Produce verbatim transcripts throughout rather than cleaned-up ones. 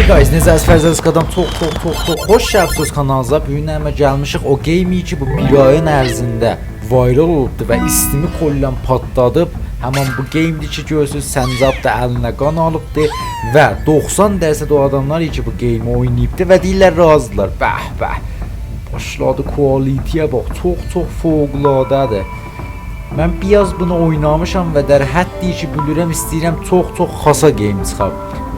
Guys، نئجه‌سیز؟ فرزاد اسکادام چوخ، چوخ، چوخ، چوخ خوش گلیبسیز کانالیمیزا. بو گون همه گلمیشیک او گیم کی بو بیر آیین عرضینده وایرال اولوبدو و استیمی کلاً پاتلادیب. همین بو گیمدیر کی گؤرورسونوز، سنجاب دا الینه قان آلیبدی و دوخسان درصد او آداملار کی بو گیمی اویناییبدی و دئییرلر راضیدیرلار. به به. باشلادی quality-یه باخ، چوخ چوخ فوق‌العاده‌دیر. من بیر آز بونو اوینامیشام و در حدی کی بیلیرم، ایسته‌ییرم چوخ چوخ خاصا گیم چیخا.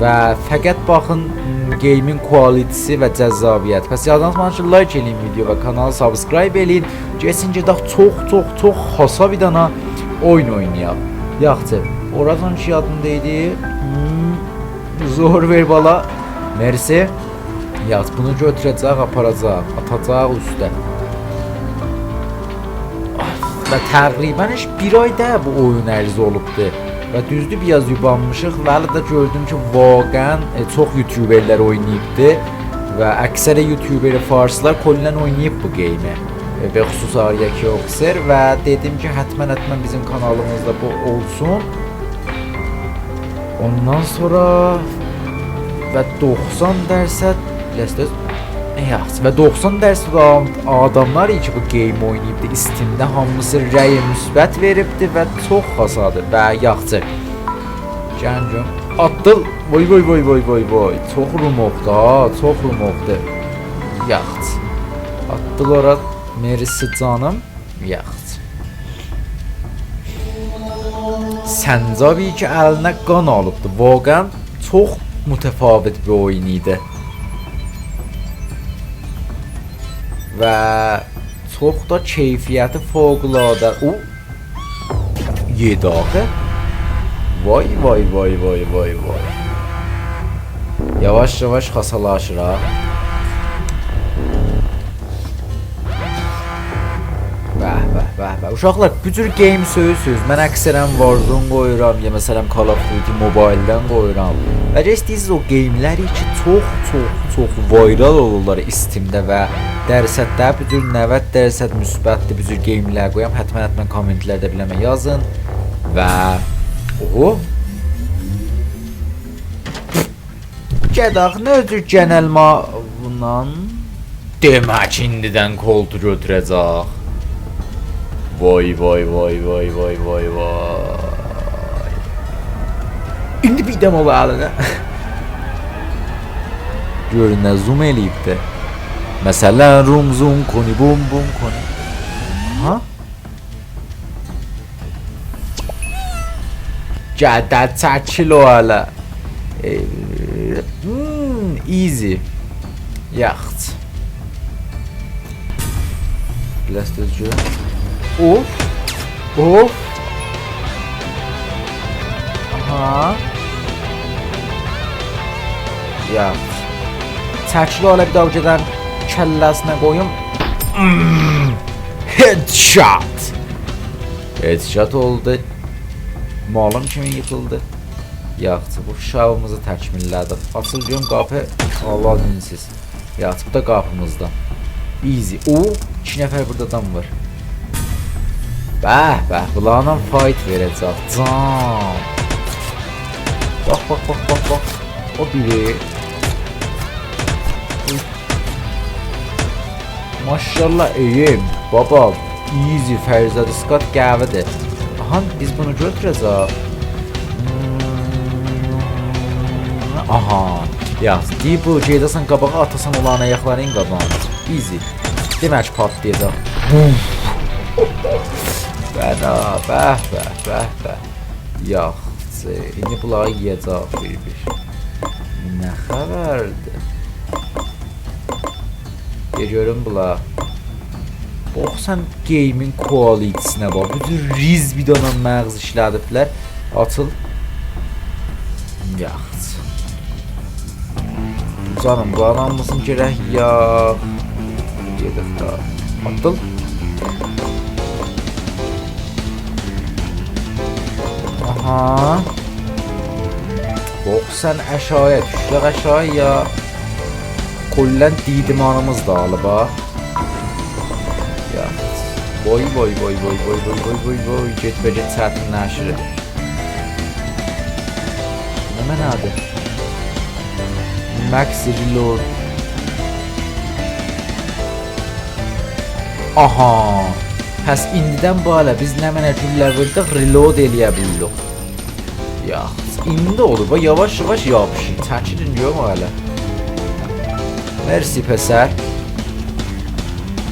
و فقط باخین، م، گیمین quality-سی و جذابیتی. پس یاددان چیخماسین کی لایک ائله‌یین ویدیو و کانالی subscribe ائله‌یین. گئچین گئدک چوخ چوخ چوخ خاصا بیر دانا اویون اوینایاق. یاخشی، اوراسان کی یادیمدا ایدی. هم، زور وئر بالا. مرسی. یاخشی، بونو گؤتوره‌جک، آپاراجاق، آتاجاق اوسته. و تقریباً هئچ بیر آی دا بو اویون عرضه اولوبدو. و دوزدور، بیر آز یوبانمیشیق و هله ده گؤردوم کی واقعاً، ائ، چوخ یوتیوبرلر اویناییبدی. و اکثر یوتیوبر فارسلار کلاً اویناییب بو گیمی. ائ، به خصوص آریا کیوکسر و دئدیم کی حتماً، حتماً بیزیم کانالیمیزدا بو اولسون. اوندان سونرا و دوخسان درصد، یاخشی، و دوخسان درصد آدام-، آداملار کی بو گیمی اویناییبدی، استیمده هامیسی رأی مثبت وئریبدی و چوخ خاصادیر و یاخشی. گلین گؤروم. آتدیل. وای، وای، وای، وای، وای، وای. چوخ روموخدو ها، چوخ روموخدو. یاخشی. آتدیل اورا. مرسی جانیم. یاخشی. سنجابی کی الینه قان آلیبدی. واقعاً چوخ متفاوت بیر اویون ایدی. و چوخ دا کیفیتی فوق‌العاده. او یئدی آخی. وای، وای، وای، وای، وای، وای. یاواش-یاواش خاصالاشیر ها. به، به، به، به. اوشاقلار، بو جور گیم سؤیورسوز؟ من اکثراً Warzone قویورام، یا مثلاً Call of Duty Mobile-دن قویورام. و یا ایسته‌ییرسینیز او گیملری کی چوخ، چوخ، چوخ وایرال اولورلار استیمده و درصدده، بو جور نود درصد مثبتدیر، بو جور گیملر قویام، حتماً، حتماً کامنتلرده بیله‌مه یازین. و اوهو. گئدک، نه جور گنلمه بونان؟ دئمک، ایندیدن کولتو گؤتوره‌جک. وای، وای، وای، وای. ایندی بیر دم اولا الینه. گؤر نه زوم ائله‌ییبدی. مثلاً روم زوم کنی، بوم بوم کنی. ها؟ گده چکیل او هله. ائ، هم، easy. یاخشی. بیر آز دوزگون. اوف. اوف. آها. یاخشی. چکیل او هله، بیر داها گئدن کله‌سینه قویوم. هم. Headshot. Headshot اولدو. مالیم کیمی ییخیلدی. یاخشی، بو شاویمیزی تکمیلله‌دیک. آچیل گؤروم قاپی. آللاه دینسیز. یاخشی، بو دا قاپیمیزدان. Easy. او، ایکی نفر بورادا آدام وار. به، به، بونلارلا fight وئره‌جک. جان. باخ، باخ، باخ، باخ، باخ. او بیری. ماشاءالله، aim. بابا، easy، فرزاد اسکات قوی‌دیر. آها، بیز بونو گؤتوره‌جک. آها. یا، دئییب بو، گئده‌سن قاباغا، آتاسان اولارین آیاقلارین قاباغینا. Easy. دئمک پاتلایاجاق. بوم. به، به، به، به، به. یاخشی، ایندی بونلاری یئیه‌جک بیر-بیر. نه خبردیر؟ دئ گؤروم بونلار. باخ سن گیمین quality-سینه باخ. بو جور ریز بیر دانا مغز ایشله‌دیبلر. آچیل. یاخشی. جانیم، بو آدامیمیزین گرک یا. گئدک دا. آتدیل. آها. باخ سن آشاغی‌یا، دوشسک آشاغی‌یا. کلاً دیدمانیمیز داغیلیب ها. یا. وای، وای، وای. گئت‌به‌گئت چتینلشیر. نمنه‌دیر؟ Max reload. آها. پس ایندیدن بئله بیز نمنه گولله ووردوق، reload ائلیه بیلیریک. یاخشی، ایندی اولور. باخ، یاواش-یاواش یاپیشیر. چکیلین گؤروم هله. مرسی، پسر.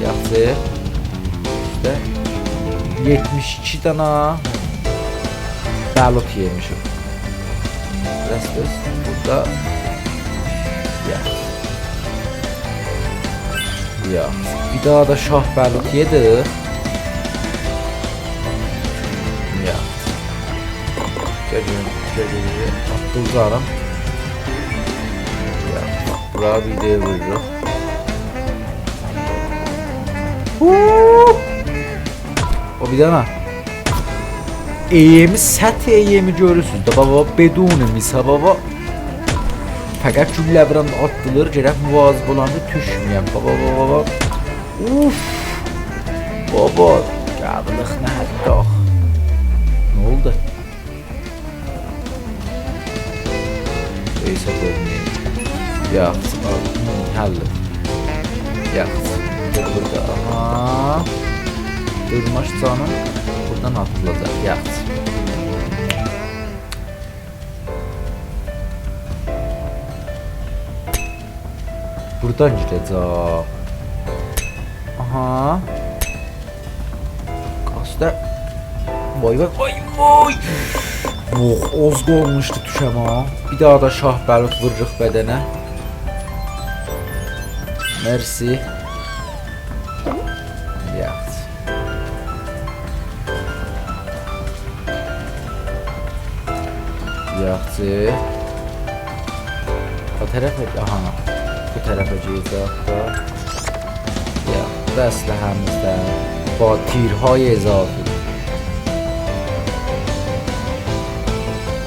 یاخشی. ایشته یئتمیش ایکی دانا بلوط یئمیشیک. بس، بس. بورادا. یا. یا. بیر دانا دا شاه بلوط یئدیک. یا. گل، گل، گل، گل، گل. آتدی اوجاغیم. یا. بورا بیر ده ووروروق. هوو! او بیر دانا. ائیمی، سطح ائیمی گؤرورسونوز ده، بابا، بدون میسا، بابا. فقط گولله ووراندا آتدیلیر، گرک مواظب اولاندا دوشمه‌یم. بابا، بابا، بابا. اوف. بابا، قابلیق نه حتی آخی. نه اولدو؟ نئیسه، قویماییم. یاخشی، آل. هی، حل. یاخشی. بورادا، آها. دورماش جانیم. بورادان آتیلاجاق. یاخشی. بورادان گیره‌جک. آها. قاسته. وای، وای، وای، وای. یوخ، آز قالمیشدی دوشم ها. بیر دانا دا شاه بلوط ووروروق بدنه. مرسی. یاخشی. یاخشی. او طرفه، آها. بو طرفه گیره‌جک ده. یا، بو دا اسلحه‌میزدن. با تیرهای اضافی.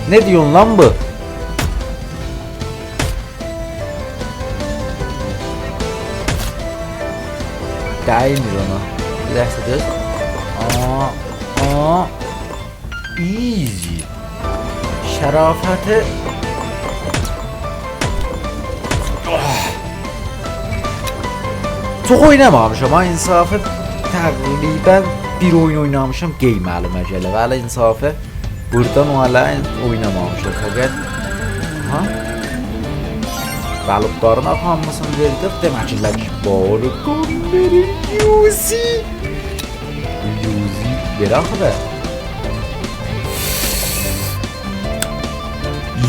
نه دئییرسن لان بو؟ دیمیر اونا. بیر لحظه دؤز. آ، آ. Easy. شرافتی. اوه. چوخ اوینامامیشام ها، انصافی. تقریباً بیر اویون اوینامیشام، قئیمه‌لیمه گله. ولی انصافی، بورادان او هله اوینامامیشام. فقط، ها؟ بلوطلارین هامیسینی وئردیک. دئمک کی، لک بارقان وئرین، یوزی. یوزی وئر آخی دا.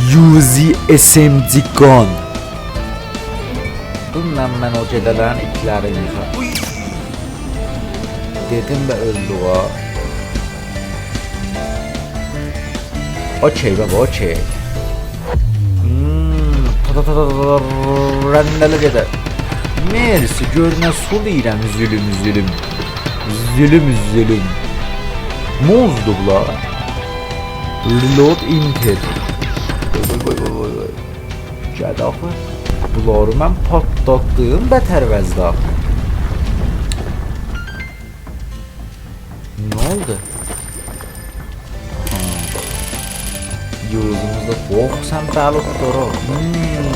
یوزی اس ام جی گان. بونونلا من او گئده‌لرین ایتلرینی ییخارام. اوی! دئدیم و اؤلدو او. اوکی، بابا، اوکی. هوم، تا، تا، تا، تا، تا، رنده‌له گئده. مرسی، گؤر نه سو دئییرم، ظلم، ظلم. ظلم، ظلم. موزدو بولار. Reload enter. وای، وای، وای، وای، وای. گل آخی. بونلاری من پاتلاتدیم، بتر وضعده آخی. نه اولدو؟ ها. یوزوموزدا دوخسان بلوط دورا. هوم، هوم.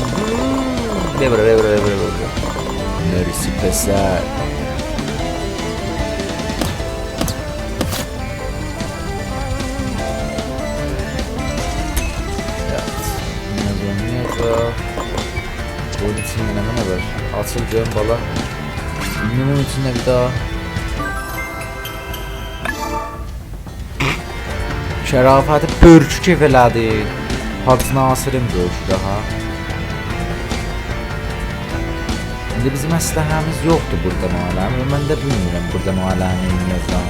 وئر بورا، وئر بورا، وئر بورا، وئر بورا. مرسی، پسر. یات. نه زومبی یازا. بونون ایچینده نمنه وار؟ آچیل گؤروم، بالا. ایندی بونون ایچینده بیر داها. شرافتی بؤرکو کئف ائله‌دی. حاجی ناصرین بؤرکو داها. ایندی بیزیم اسلحه‌میز یوخدور بورادا، معلم. من ده بیلمیرم بورادا، معلم، نئینیه‌جم.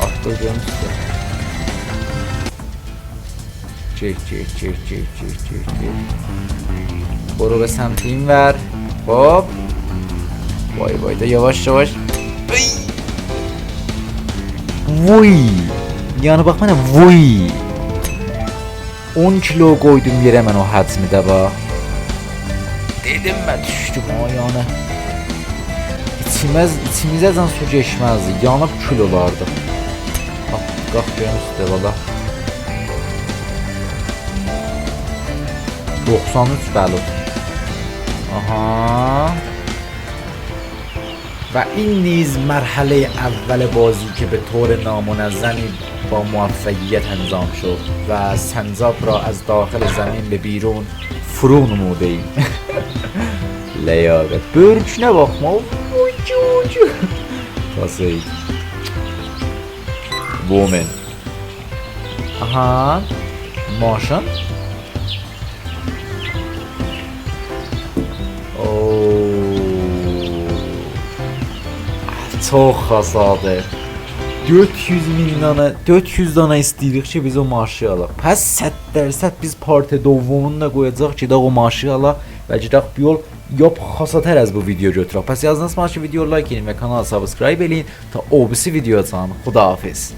آتدی گؤروم اوسته. چک، چک، چک. برو به سمت این ور. خب. وای، وای، دا یاواش، یاواش. ای! وای! یعنی باخ منه، وای! اون کیلو قویدوم یئره من او حجمده، باخ. دئدیم من دوشدوم او، یعنی. ایچیمز، ایچیمیزه‌جن سو گئچمزدی، یانیب کول اولاردیق. باخ، قالخ گؤروم اوسته، بالا. دوخسان اوچ بلوط. آها. و این نیز مرحلهٔ اول بازی که به طور نامنظمی با موفقیت انجام شد و سنجاب را از داخل زمین به بیرون فرو نموده‌ایم. لیاقت. بؤرکونه باخما. اوی، اوی، اوی. باسیق. Woman. آها. ماشین. اوو. چوخ خاصادیر. دؤرد یوز مین دانا، دؤرد یوز دانا ایسته‌ییریک کی، بیز او ماشینی آلاق. پس صد درصد بیز پارت دومونو دا قویاجاغیق، گئدک او ماشینی آلاق و گئدک بو یول یوخ خاصاتر از بو ویدیو گؤتورک. پس یادینیزدا کی، ویدیو لایک ائدین و کانالی سابسکرایب ائله‌یین. تا او بیریسی ویدیوجان. خداحافظ.